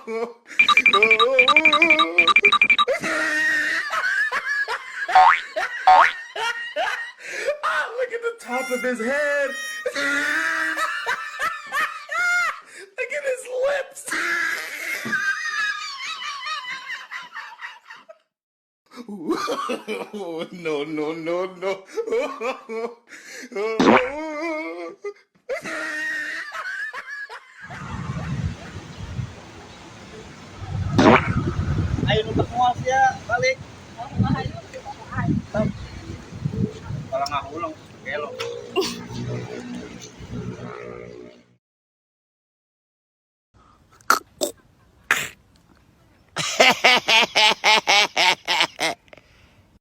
Look at the top of his head. Look at his lips. No, no, no, no. Ayo nu moal sia balik. Kalau nggak ulang, gelo.